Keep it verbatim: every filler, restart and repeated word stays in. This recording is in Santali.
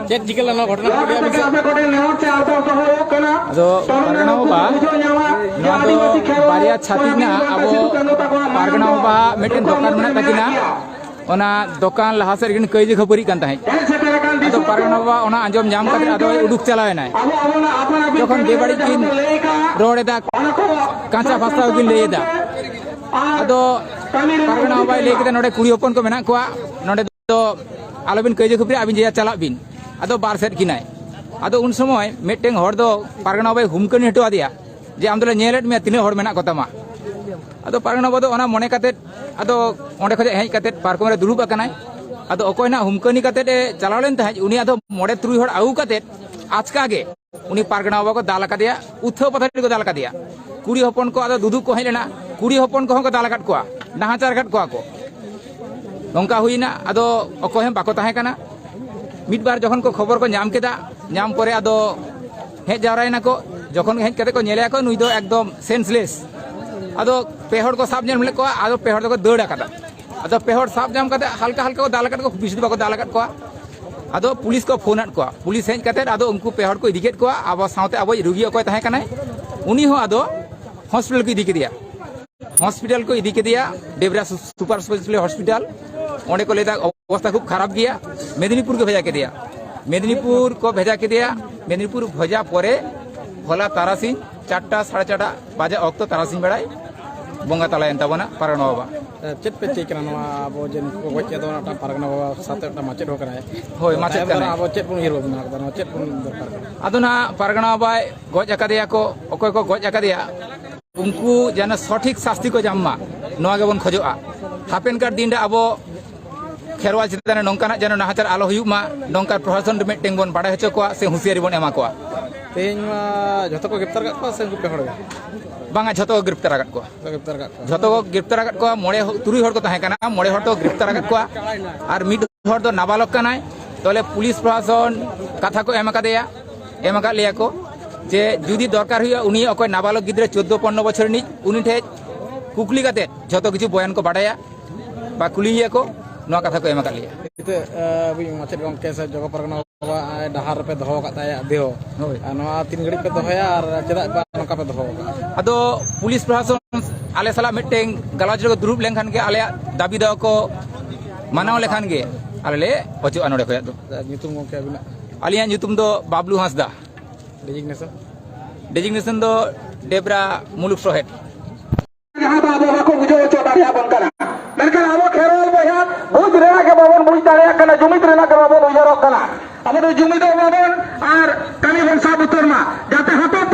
ᱪᱮᱫ ᱪᱤᱠᱟᱹ ᱞᱮᱱᱟ ᱜᱷᱚᱴᱚᱱᱟ ᱠᱚ ᱞᱟᱹᱭ ᱟᱵᱤᱱ ᱥᱮ? ᱟᱫᱚ ᱯᱟᱨᱜᱟᱱᱟ ᱵᱟᱵᱟ, ᱱᱚᱣᱟ ᱫᱚ ᱵᱟᱨᱭᱟ ᱪᱷᱟᱹᱛᱤᱠ ᱨᱮᱱᱟᱜ ᱟᱵᱚ ᱯᱟᱨᱜᱟᱱᱟ ᱵᱟᱵᱟ ᱢᱤᱫᱴᱮᱱ ᱫᱚᱠᱟᱱ ᱢᱮᱱᱟᱜ ᱛᱟᱹᱠᱤᱱᱟ᱾ ᱚᱱᱟ ᱫᱚᱠᱟᱱ ᱞᱟᱦᱟ ᱥᱮᱫ ᱨᱮᱠᱤᱱ ᱠᱟᱹᱭᱡᱟᱹ ᱠᱷᱟᱹᱯᱟᱹᱨᱤᱜ ᱠᱟᱱ ᱛᱟᱦᱮᱸᱫ᱾ ᱟᱫᱚ ᱯᱟᱨᱜᱟᱱᱟ ᱵᱟᱵᱟ ᱚᱱᱟ ᱟᱸᱡᱚᱢ ᱧᱟᱢ ᱠᱟᱛᱮ ᱟᱫᱚᱭ ᱩᱰᱩᱠ ᱪᱟᱞᱟᱣ ᱮᱱᱟᱭ᱾ ᱡᱚᱠᱷᱚᱱ ᱵᱮᱵᱟᱹᱲᱤᱡ ᱠᱤᱱ ᱨᱚᱲ ᱮᱫᱟ, ᱠᱟᱸᱪᱟ ᱵᱷᱟᱥᱟ ᱠᱤᱱ ᱞᱟᱹᱭ ᱮᱫᱟ, ᱟᱫᱚ ᱯᱟᱨᱜᱟᱱᱟ ᱵᱟᱵᱟᱭ ᱞᱟᱹᱭ ᱠᱮᱫᱟ, "ᱱᱚᱰᱮ ᱠᱩᱲᱤ ᱦᱚᱯᱚᱱ ᱠᱚ ᱢᱮᱱᱟᱜ ᱠᱚᱣᱟ, ᱱᱚᱰᱮ ᱫᱚ ᱟᱞᱚᱵᱤᱱ ᱠᱟᱹᱭᱡᱟᱹ ᱠᱷᱟᱹᱯᱟᱹᱨᱤ, ᱟᱹᱵᱤᱱ ᱡᱮ ᱡᱟᱨ ᱪᱟᱞᱟᱜ ᱵᱤᱱ᱾" ᱟᱫᱚ ᱵᱟᱨ ᱥᱮᱫ ᱠᱤᱱᱟᱭ᱾ ᱟᱫᱚ ᱩᱱ ᱥᱚᱢᱚᱭ ᱢᱤᱫᱴᱮᱱ ᱦᱚᱲ ᱫᱚ ᱯᱟᱨᱜᱟᱱᱟ ᱵᱟᱵᱟᱭ ᱦᱩᱢᱠᱟᱹᱱᱤ ᱦᱚᱴᱚ ᱟᱫᱮᱭᱟ ᱡᱮ, "ᱟᱢ ᱫᱚᱞᱮ ᱧᱮᱞᱮᱫ ᱢᱮᱭᱟ ᱛᱤᱱᱟᱹᱜ ᱦᱚᱲ ᱢᱮᱱᱟᱜ ᱠᱚᱛᱟᱢᱟ᱾" ᱟᱫᱚ ᱯᱟᱨᱜᱟᱱᱟ ᱵᱟᱵᱟ ᱫᱚ ᱚᱱᱟ ᱢᱚᱱᱮ ᱠᱟᱛᱮᱫ ᱟᱫᱚ ᱚᱸᱰᱮ ᱠᱷᱚᱱ ᱦᱮᱡ ᱠᱟᱛᱮᱫ ᱯᱟᱨᱠᱚᱢ ᱨᱮ ᱫᱩᱲᱩᱵ ᱟᱠᱟᱱᱟᱭ᱾ ᱟᱫᱚ ᱚᱠᱚᱭ ᱱᱟᱜ ᱦᱩᱢᱠᱟᱹᱱᱤ ᱠᱟᱛᱮᱫ ᱮ ᱪᱟᱞᱟᱣ ᱞᱮᱱ ᱛᱟᱦᱮᱸᱫ, ᱩᱱᱤ ᱟᱫᱚ ᱢᱚᱬᱮ ᱛᱩᱨᱩᱭ ᱦᱚᱲ ᱟᱹᱜᱩ ᱠᱟᱛᱮᱫ ᱟᱪᱠᱟ ᱜᱮ ᱩᱱᱤ ᱯᱟᱨᱜᱟᱱᱟ ᱵᱟᱵᱟ ᱠᱚ ᱫᱟᱞ ᱟᱠᱟᱫᱮᱭᱟ, ᱩᱛᱷᱟᱹ ᱯᱟᱛᱷᱟᱲᱤ ᱠᱚ ᱫᱟᱞ ᱟᱠᱟᱫᱮᱭᱟ᱾ ᱠᱩᱲᱤ ᱦᱚᱯᱚᱱ ᱠᱚ ᱟᱫᱚ ᱫᱩᱫᱩ ᱠᱚ ᱦᱮᱡ ᱞᱮᱱᱟ, ᱠᱩᱲᱤ ᱦᱚᱯᱚᱱ ᱠᱚᱦᱚᱸ ᱠᱚ ᱫᱟᱞ ᱟᱠᱟᱫ ᱠᱚᱣᱟ, ᱱᱟᱦᱟᱪᱟᱨ ᱟᱠᱟᱫ ᱠᱚᱣᱟ ᱠᱚ᱾ ᱱᱚᱝᱠᱟ ᱦᱩᱭᱱᱟ, ᱟᱫᱚ ᱚᱠᱚᱭ ᱦᱚᱸ ᱵᱟᱠᱚ ᱛᱟᱦᱮᱸ ᱠᱟᱱᱟ᱾ ᱢᱤᱫ ᱵᱟᱨ ᱡᱚᱠᱷᱚᱱ ᱠᱚ ᱠᱷᱚᱵᱚᱨ ᱠᱚ ᱧᱟᱢ ᱠᱮᱫᱟ, ᱧᱟᱢ ᱯᱚᱨᱮ ᱟᱫᱚ ᱦᱮᱡ ᱡᱟᱣᱨᱟᱭᱮᱱᱟ ᱠᱚ᱾ ᱡᱚᱠᱷᱚᱱ ᱦᱮᱡ ᱠᱟᱛᱮ ᱠᱚ ᱧᱮᱞᱮᱭᱟ ᱠᱚ, ᱱᱩᱭ ᱫᱚ ᱮᱠᱫᱚᱢ ᱥᱮᱱᱥᱞᱮᱥ᱾ ᱟᱫᱚ ᱯᱮ ᱦᱚᱲ ᱠᱚ ᱥᱟᱵ ᱧᱟᱢ ᱞᱮᱫ ᱠᱚᱣᱟ, ᱟᱫᱚ ᱯᱮ ᱦᱚᱲ ᱫᱚᱠᱚ ᱫᱟᱹᱲ ᱟᱠᱟᱫᱟ᱾ ᱟᱫᱚ ᱯᱮ ᱦᱚᱲ ᱥᱟᱵ ᱧᱟᱢ ᱠᱟᱛᱮ ᱦᱟᱞᱠᱟ ᱦᱟᱞᱠᱟ ᱠᱚ ᱫᱟᱞ ᱟᱠᱟᱫ ᱠᱚᱣᱟ, ᱵᱮᱥᱤ ᱫᱚ ᱵᱟᱠᱚ ᱫᱟᱞ ᱟᱠᱟᱫ ᱠᱚᱣᱟ᱾ ᱟᱫᱚ ᱯᱩᱞᱤᱥ ᱠᱚ ᱯᱷᱳᱱ ᱟᱫ ᱠᱚᱣᱟ, ᱯᱩᱞᱤᱥ ᱦᱮᱡ ᱠᱟᱛᱮ ᱟᱫᱚ ᱩᱱᱠᱩ ᱯᱮ ᱦᱚᱲ ᱠᱚ ᱤᱫᱤ ᱠᱮᱫ ᱠᱚᱣᱟ᱾ ᱟᱵᱚ ᱥᱟᱶᱛᱮ ᱟᱵᱚᱭᱤᱡ ᱨᱩᱜᱤ ᱚᱠᱚᱭ ᱛᱟᱦᱮᱸ ᱠᱟᱱᱟᱭ, ᱩᱱᱤ ᱦᱚᱸ ᱟᱫᱚ ᱦᱚᱥᱯᱤᱴᱟᱞ ᱠᱚ ᱤᱫᱤ ᱠᱮᱫᱮᱭᱟ᱾ ᱦᱚᱥᱯᱤᱴᱟᱞ ᱠᱚ ᱤᱫᱤ ᱠᱮᱫᱮᱭᱟ, ᱰᱮᱵᱽᱨᱟ ᱥᱩ-, ᱥᱩᱯᱟᱨ ᱥᱯᱮᱥᱟᱞᱤᱴᱤ ᱦᱚᱥᱯᱤᱴᱟᱞ᱾ ᱚᱸᱰᱮ ᱠᱚ ᱞᱟᱹᱭᱫᱟ ᱚᱵᱚᱥᱛᱟ ᱠᱷᱩᱵ ᱠᱷᱟᱨᱟᱯ ᱜᱮᱭᱟ, ᱢᱮᱫᱽᱱᱤᱯᱩᱨ ᱠᱚ ᱵᱷᱮᱡᱟ ᱠᱮᱫᱮᱭᱟ᱾ ᱢᱮᱫᱽᱱᱤᱯᱩᱨ ᱠᱚ ᱵᱷᱮᱡᱟ ᱠᱮᱫᱮᱭᱟ᱾ ᱢᱮᱫᱽᱱᱤᱯᱩᱨ ᱵᱷᱮᱡᱟ ᱯᱚᱨᱮ ᱦᱚᱞᱟ ᱛᱟᱨᱟᱥᱤᱧ ᱪᱟᱨᱴᱟ, ᱥᱟᱲᱮ ᱪᱟᱨᱴᱟ ᱵᱟᱡᱮ ᱚᱠᱛᱚ ᱛᱟᱨᱟᱥᱤᱧ ᱵᱮᱲᱟᱭ ᱵᱚᱸᱜᱟ ᱛᱟᱞᱟᱭᱮᱱ ᱛᱟᱵᱚᱱᱟ ᱯᱟᱨᱜᱟᱱᱟ ᱵᱟᱵᱟ᱾ ᱪᱮᱫ ᱯᱮ ᱪᱮᱫ ᱠᱟᱱᱟ ᱱᱚᱣᱟ ᱟᱵᱚ ᱡᱮ ᱱᱩᱠᱩ ᱠᱚ ᱜᱚᱡ ᱠᱮᱫ ᱫᱚ, ᱢᱤᱫᱴᱟᱝ ᱯᱟᱨᱜᱟᱱᱟ ᱵᱟᱵᱟ ᱥᱟᱶᱛᱮ ᱢᱤᱫᱴᱟᱝ ᱢᱟᱪᱮᱫ ᱦᱚᱸ ᱠᱟᱱᱟᱭ? ᱦᱳᱭ, ᱢᱟᱪᱮᱫ ᱛᱟᱭᱚᱢ ᱫᱟᱨᱟᱢ ᱠᱟᱱᱟᱭ᱾ ᱟᱵᱚ ᱪᱮᱫ ᱵᱚᱱ ᱩᱭᱦᱟᱹᱨ ᱵᱷᱟᱵᱽᱱᱟ ᱟᱠᱟᱫᱟ, ᱱᱚᱣᱟ ᱪᱮᱫ ᱵᱚᱱ ᱫᱚᱨᱠᱟᱨ ᱠᱟᱱᱟ? ᱟᱫᱚ ᱱᱟᱦᱟᱜ ᱯᱟᱨᱜᱟᱱᱟ ᱵᱟᱵᱟᱭ ᱜᱚᱡ ᱟᱠᱟᱫᱮᱭᱟ ᱠᱚ, ᱚᱠᱚᱭ ᱠᱚ ᱜᱚᱡ ᱟᱠᱟᱫᱮᱭᱟ, ᱩᱱᱠᱩ ᱡᱮᱱᱚ ᱥᱚᱴᱷᱤᱠ ᱥᱟᱥᱛᱤ ᱠᱚ ᱧᱟᱢ ᱢᱟ, ᱱᱚᱣᱟ ᱜᱮᱵᱚᱱ ᱠᱷᱚᱡᱚᱜᱼᱟ᱾ ᱦᱟᱯᱮᱱ ᱠᱟᱨ ᱫᱤᱱ ᱨᱮ ᱟᱵᱚ ᱠᱷᱮᱨᱣᱟᱞ ᱪᱮᱛᱟᱱ ᱨᱮ ᱱᱚᱝᱠᱟᱱᱟᱜ ᱡᱮᱱᱚ ᱱᱟᱦᱟᱪᱟᱨ ᱟᱞᱚ ᱦᱩᱭᱩᱜ ᱢᱟ, ᱱᱚᱝᱠᱟ ᱯᱨᱚᱥᱟᱥᱚᱱ ᱨᱮ ᱢᱤᱫᱴᱮᱱ ᱵᱚᱱ ᱵᱟᱲᱟᱭ ᱦᱚᱪᱚ ᱠᱚᱣᱟ ᱥᱮ ᱦᱩᱸᱥᱤᱭᱟᱹᱨᱤ ᱵᱚᱱ ᱮᱢᱟ ᱠᱚᱣᱟ᱾ ᱛᱮᱦᱮᱧ ᱢᱟ ᱡᱷᱚᱛᱚ ᱠᱚ ᱜᱨᱮᱯᱛᱟᱨ ᱠᱟᱜ ᱠᱚᱣᱟ ᱥᱮ ᱩᱱᱠᱩ ᱯᱮ ᱦᱚᱲ ᱜᱮ? ᱵᱟᱝᱟ, ᱡᱷᱚᱛᱚ ᱠᱚ ᱜᱨᱮᱯᱛᱟᱨ ᱟᱠᱟᱫ ᱠᱚᱣᱟ᱾ ᱡᱷᱚᱛᱚ ᱜᱨᱮᱯᱛᱟᱨ ᱠᱟᱜ ᱠᱚᱣᱟ᱾ ᱡᱷᱚᱛᱚ ᱠᱚ ᱜᱨᱮᱯᱛᱟᱨ ᱟᱠᱟᱫ ᱠᱚᱣᱟ᱾ ᱢᱚᱬᱮ ᱦᱚ-, ᱛᱩᱨᱩᱭ ᱦᱚᱲ ᱠᱚ ᱛᱟᱦᱮᱸ ᱠᱟᱱᱟ, ᱢᱚᱬᱮ ᱦᱚᱲ ᱫᱚ ᱜᱨᱮᱯᱛᱟᱨ ᱟᱠᱟᱫ ᱠᱚᱣᱟ ᱟᱨ ᱢᱤᱫ ᱦᱚᱲ ᱫᱚ ᱱᱟᱵᱟᱞᱚᱠ ᱠᱟᱱᱟᱭ᱾ ᱛᱚᱞᱮ ᱯᱩᱞᱤᱥ ᱯᱨᱚᱥᱟᱥᱚᱱ ᱠᱟᱛᱷᱟ ᱠᱚ ᱮᱢ ᱟᱠᱟᱫᱮᱭᱟ, ᱮᱢ ᱟᱠᱟᱫ ᱞᱮᱭᱟ ᱠᱚ ᱡᱮ ᱡᱩᱫᱤ ᱫᱚᱨᱠᱟᱨ ᱦᱩᱭᱩᱜᱼᱟ, ᱩᱱᱤ ᱚᱠᱚᱭ ᱱᱟᱵᱟᱞᱚᱠ ᱜᱤᱫᱽᱨᱟᱹ ᱪᱳᱫᱽᱫᱳ ᱯᱚᱱᱨᱚ ᱵᱚᱪᱷᱚᱨ ᱨᱤᱱᱤᱡ, ᱩᱱᱤ ᱴᱷᱮᱡ ᱠᱩᱠᱞᱤ ᱠᱟᱛᱮ ᱡᱷᱚᱛᱚ ᱠᱤᱪᱷᱩ ᱵᱚᱭᱟᱱ ᱠᱚ ᱵᱟᱰᱟᱭᱟ ᱵᱟ ᱠᱩᱞᱤᱭᱮᱭᱟ ᱠᱚ, ᱱᱚᱣᱟ ᱠᱟᱛᱷᱟ ᱠᱚ ᱮᱢ ᱟᱠᱟᱫ ᱞᱮᱭᱟ᱾ ᱱᱤᱛᱚᱜ ᱟᱹᱵᱤᱱ ᱢᱟᱪᱮᱫ ᱜᱚᱢᱠᱮ ᱥᱮ ᱡᱚᱜᱚ ᱯᱟᱨᱜᱟᱱᱟ ᱵᱟᱵᱟ ᱰᱟᱦᱟᱨ ᱨᱮᱯᱮ ᱫᱚᱦᱚ ᱟᱠᱟᱫ ᱛᱟᱭᱟ ᱫᱮᱦᱚ᱾ ᱦᱳᱭ᱾ ᱟᱨ ᱱᱚᱣᱟ ᱛᱤᱱ ᱜᱷᱟᱹᱲᱤᱡ ᱯᱮ ᱫᱚᱦᱚᱭᱟ ᱟᱨ ᱪᱮᱫᱟᱜ ᱯᱮ ᱱᱚᱝᱠᱟ ᱯᱮ ᱫᱚᱦᱚ ᱟᱠᱟᱫᱼᱟ? ᱟᱫᱚ ᱯᱩᱞᱤᱥ ᱯᱨᱚᱥᱟᱥᱚᱱ ᱟᱞᱮ ᱥᱟᱞᱟᱜ ᱢᱤᱫᱴᱮᱱ ᱜᱟᱞᱚᱪ ᱨᱮᱠᱚ ᱫᱩᱲᱩᱵ ᱞᱮᱱᱠᱷᱟᱱ ᱜᱮ, ᱟᱞᱮᱭᱟᱜ ᱫᱟᱹᱵᱤ ᱫᱟᱣᱟ ᱠᱚ ᱢᱟᱱᱟᱣ ᱞᱮᱠᱷᱟᱱ ᱜᱮ ᱟᱞᱮ ᱞᱮ ᱚᱪᱚᱜᱼᱟ ᱱᱚᱰᱮ ᱠᱷᱚᱱᱟᱜ ᱫᱚ᱾ ᱧᱩᱛᱩᱢ ᱜᱚᱢᱠᱮ ᱟᱹᱵᱤᱱᱟᱜ? ᱟᱹᱞᱤᱧᱟᱜ ᱧᱩᱛᱩᱢ ᱫᱚ ᱵᱟᱵᱞᱩ ᱦᱟᱸᱥᱫᱟ᱾ ᱰᱮᱡᱤᱜᱱᱮᱥᱚᱱ? ᱰᱮᱡᱤᱜᱱᱮᱥᱚᱱ ᱫᱚ ᱰᱮᱵᱽᱨᱟ ᱢᱩᱞᱩᱠ ᱥᱚᱦᱮᱫ᱾ ᱡᱟᱦᱟᱸ ᱫᱚ ᱟᱵᱚ ᱵᱟᱠᱚ ᱵᱩᱡᱷᱟᱹᱣ ᱦᱚᱪᱚ ᱫᱟᱲᱮᱭᱟᱵᱚᱱ ᱠᱟᱱᱟ᱾ ᱢᱮᱱᱠᱷᱟᱱ ᱟᱵᱚ ᱠᱷᱮᱨᱣᱟᱞ ᱵᱚᱭᱦᱟ ᱵᱩᱡᱽ ᱨᱮᱱᱟᱜ ᱜᱮ ᱵᱟᱵᱚᱱ ᱵᱩᱡᱽ ᱫᱟᱲᱮᱭᱟᱜ ᱠᱟᱱᱟ, ᱡᱩᱢᱤᱫ ᱨᱮᱱᱟᱜ ᱜᱮ ᱵᱟᱵᱚᱱ ᱩᱭᱦᱟᱹᱨᱚᱜ ᱠᱟᱱᱟ᱾ ᱟᱵᱚ ᱫᱚ ᱡᱩᱢᱤᱫᱚᱜ ᱢᱟᱵᱚᱱ ᱟᱨ ᱠᱟᱹᱢᱤ ᱵᱚᱱ ᱥᱟᱵ ᱩᱛᱟᱹᱨ ᱢᱟ, ᱡᱟᱛᱮ ᱦᱟᱯᱮᱱ